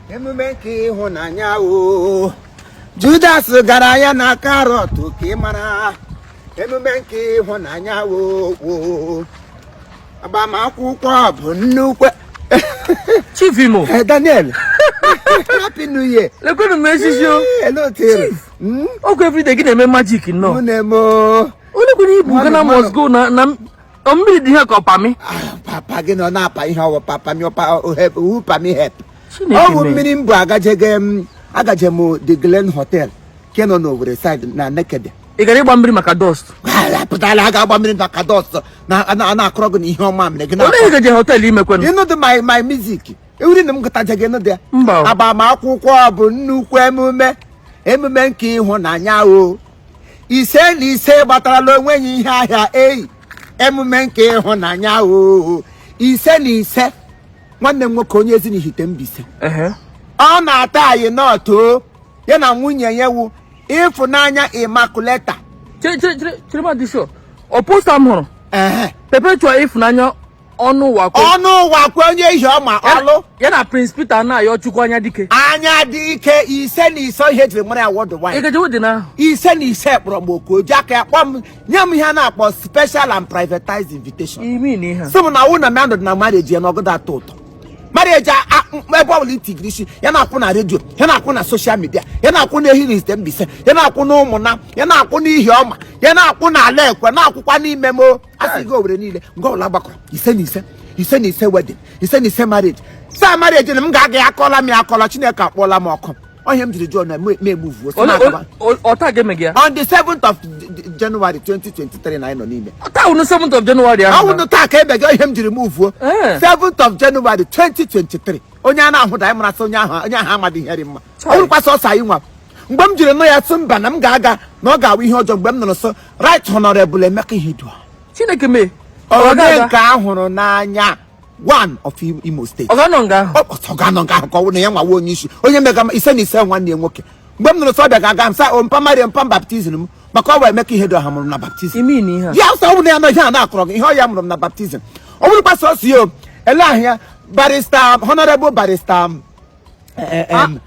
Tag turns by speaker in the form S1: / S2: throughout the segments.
S1: Emume nke ịhụnanya o. Judas gara ya na karọt ka ị mara. Emume nke ịhụnanya o. O. Agbamakwụkwọ bụ nnukwu.
S2: Chief Imo.
S1: Eh, Daniel. Happy New Year.
S2: Lekwenu m echichi o.
S1: Hello, Chief.
S2: Ọkwa everyday gị na-eme magic nnọọ.
S1: Mụ na-eme o.
S2: Olekwenu ibu Ghana must go na mmiri dị ihe ka ọpami.
S1: Ah, papa gị nọ na-apa ihe ọwụ papa mi ọpa hu pami help.
S2: Chineke
S1: Ọ bụ
S2: mee.
S1: mmiri mbụ agajege m agaje m The Glen Hotel nke nọ n'Owerri side na Nekede.
S2: Ị gara ịgba mmiri maka dust?
S1: Pụtara a ga-agba mmiri maka dust na na-akọrọ gị na ihe ọma mere gị na.
S2: Olee ihe gaje hotel imekwenụ?
S1: Ịnụ dị my music. Ewuri na m gụtaje gị ịnụ dị ya.
S2: Mba o.
S1: Agbamakwụkwọ bụ nnukwu emume emume nke ịhụnanya o. Ise na ise gbatarala onwe ya ihe ahịa eyi emume nke ịhụnanya o. Ise na ise nwanne m nwoke onye Ezinihite Mbaise. Ọ na-ata anyị nọtụ o ya na nwunye ya wu Ịfụnanya Immaculata.
S2: Chere ma dị sure. Ọ poster m hụrụ. Perpetua Ịfụnanya ọnụ ụwa kwe.
S1: Ọnụ ụwa kwe onye ihe ọma ọlụ.
S2: Ya na Prince Peter na-ayọ Chukwu anya dike.
S1: Anya dị ike ise na ise ihe ejiri mara ya worldwide.
S2: Ị gaje wedding ahụ?
S1: Ise na ise kpọrọ m oku o ji aka ya kpọọ m nye m ihe a na-akpọ special and privatized invitation.
S2: Imi na ihe.
S1: Sị m na wụ na m anọdụ na marriage ya na ọgụda atọ ụtọ. Marriage ebe ọbụla itigiri isi ya na-akwụ na redio ya na-akwụ na social media ya na-akwụ na Ezinihite Mbaise ya na-akwụ na ụmụnna ya na-akwụ n'ihi ọma ya na-akwụ na ala ekwe na-akwụkwa n'ime m asị gị Owerri niile nga ọbụla gbakọrọ ise na ise ise na ise wedding ise na ise marriage saa marriage na m ga-aga ya akọla m ya akọla Chineke akpọọla m ọkụ onye m jiri jụọ na m emuvuo
S2: Ọta ga-eme gị ya
S1: on the 7th of January 2023 na anyị nọ n'ime
S2: taa wụnụ 7th of January ahụ
S1: ọ wụnụ taa ka emega ihe m jiri muvuo 7th of January 2023 onye a na-ahụda anyị marasị onye ahụ onye ahụ amadị ihe dị mma ọ bụrụkwa sọsọ anyị nwa mgbe m jiri nụ ya sị mba na m ga-aga na ọ ga-awụ ihe ọjọọ mgbe m nụrụ sị Right Honorable Emeka Ihedioha
S2: Chineke mee
S1: onye nke a hụrụ n'anya one of Imo State
S2: ọ ga-anọ nga ahụ
S1: ọ ga-anọ nga ahụ ka ọ wụ na ya nwawa onye isi onye mega ise na ise nwanne ya nwoke mgbe m nụrụ sọ ọbịa ga-aga m sa o mpa maria mpa baptism m maka ọ bụ Emeka Ihedioha mụrụ m na baptism ya sọ ọ bụ na ya nọ ihe a na-akọrọ gị ihe ọ ya mụrụ m na baptism ọ bụrụkwa sọsọ ya ele ahụ ya barrister honorable barrister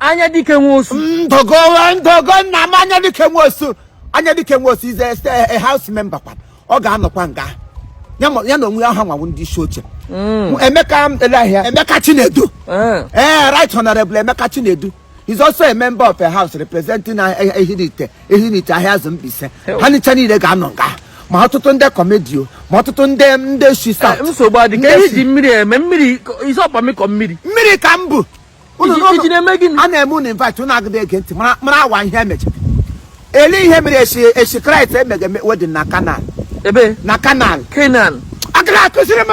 S2: anya dike nwosu
S1: ndogo ndogo nna m anya dike nwosu anya dike nwosu is a house member kwa ọ ga-anọkwa nga ya na onwe ya ha nwawu ndị isi oche Emeka elahịa Emeka Chinedu ee right honorable Emeka Chinedu is also a member of a house representing Ehinite Ehinite Ahiazu Mbaise ha nicha niile ga-anọ nga ma ọtụtụ ndị comedy o ma ọtụtụ ndị ndị shi south
S2: nsogbu adị ka ihe ji mmiri eme mmiri isi ọkpa kọ mmiri
S1: mmiri ka m bụ
S2: iji na-eme gịnị
S1: a na-eme unu invite unu agụda ege ntị mara awa ihe emechara ele ihe mere esi esi Kraịst emege wedding na Canaan
S2: ebe
S1: na Canaan
S2: Canaan
S1: agara akụziri m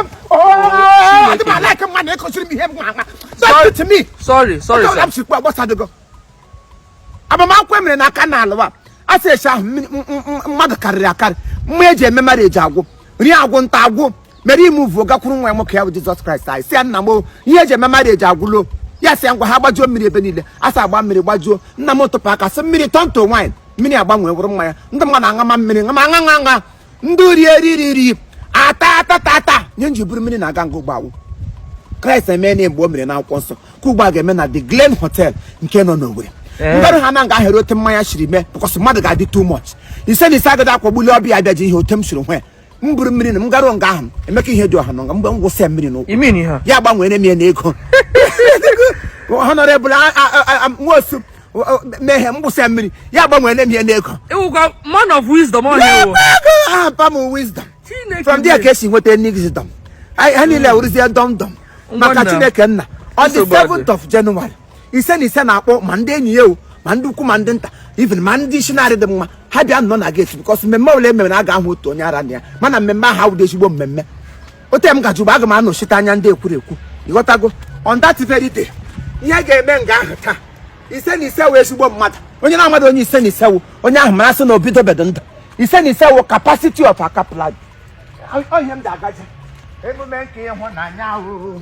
S1: adị m alike mmadụ ịkụziri m ihe m nwa don't to me
S2: sorry sorry sir
S1: m sikwa gbasadogo agbamakwụkwọ emere na Canaan wa a sị esi ahụ mmadụ karịrị akarị mma eji eme marriage agwụ nri agwụ nta agwụ Mary imuvuo gakwuru nwa ya nwoke ya bụ Jizọs Kraịst anyị sị ya nna m ihe eji eme marriage agwụlo ya sị ya ngwa ha gbajuo mmiri ebe niile a sị agba mmiri gbajuo nna m tụpụ aka sị mmiri turn to wine mmiri agbanwee wụrụ mmanya ndị mmadụ aṅama mmiri ṅama aṅa ṅa ṅa ndị rie ri ri ri ata ata ta ata nye nji buru mmiri na-aga nga ụgbọ awụ Kraịst eme na mgbe o mere n'akwụkwọ nsọ ka ugbu a ga-eme na The Glen Hotel nke nọ n'Owerri ngarụ ha na nga ahịrị ote mmanya siri mee because mmadụ ga-adị too much ise na ise agada akwagbuli ọbịa abịaji ihe ote m siri hụ ya m buru mmiri na m garuo nga ahụ Emeka Ihedioha nọ nga mgbe m gwụsị mmiri n'ụkwụ ya gbanwere m ya n'ego honorable nwosu mehie m gwụsị mmiri ya gbanwere m ya n'ego
S2: ị wụkwa man of wisdom
S1: ọhịa mpa m wisdom from there ka esi nweta wisdom ha niile wụrụzie dọm dọm maka Chineke nna on the 7th of January ise na ise na-akpọ ma ndị enyi ya o ma ndị ukwu ma ndị nta even ma ndị isi na-arị dị mma ha bịa nọ na gate because mmemme ọbụla emere na a ga-ahụ otu onye ara na ya mana mmemme ahụ awụdo ezigbo mmemme ote m gaji ugbo aga m anọchite anya ndị ekwuru ekwu ịghọtago on that very day ihe ga-eme nga ahụ taa ise na ise wụ ezigbo mmadụ onye na-amadụ onye ise na ise wụ onye ahụ mara sị na obidobedo ndụ ise na ise wụ capacity of akapla ihe m ga-agaje emume nke ịhụnanya ahụ.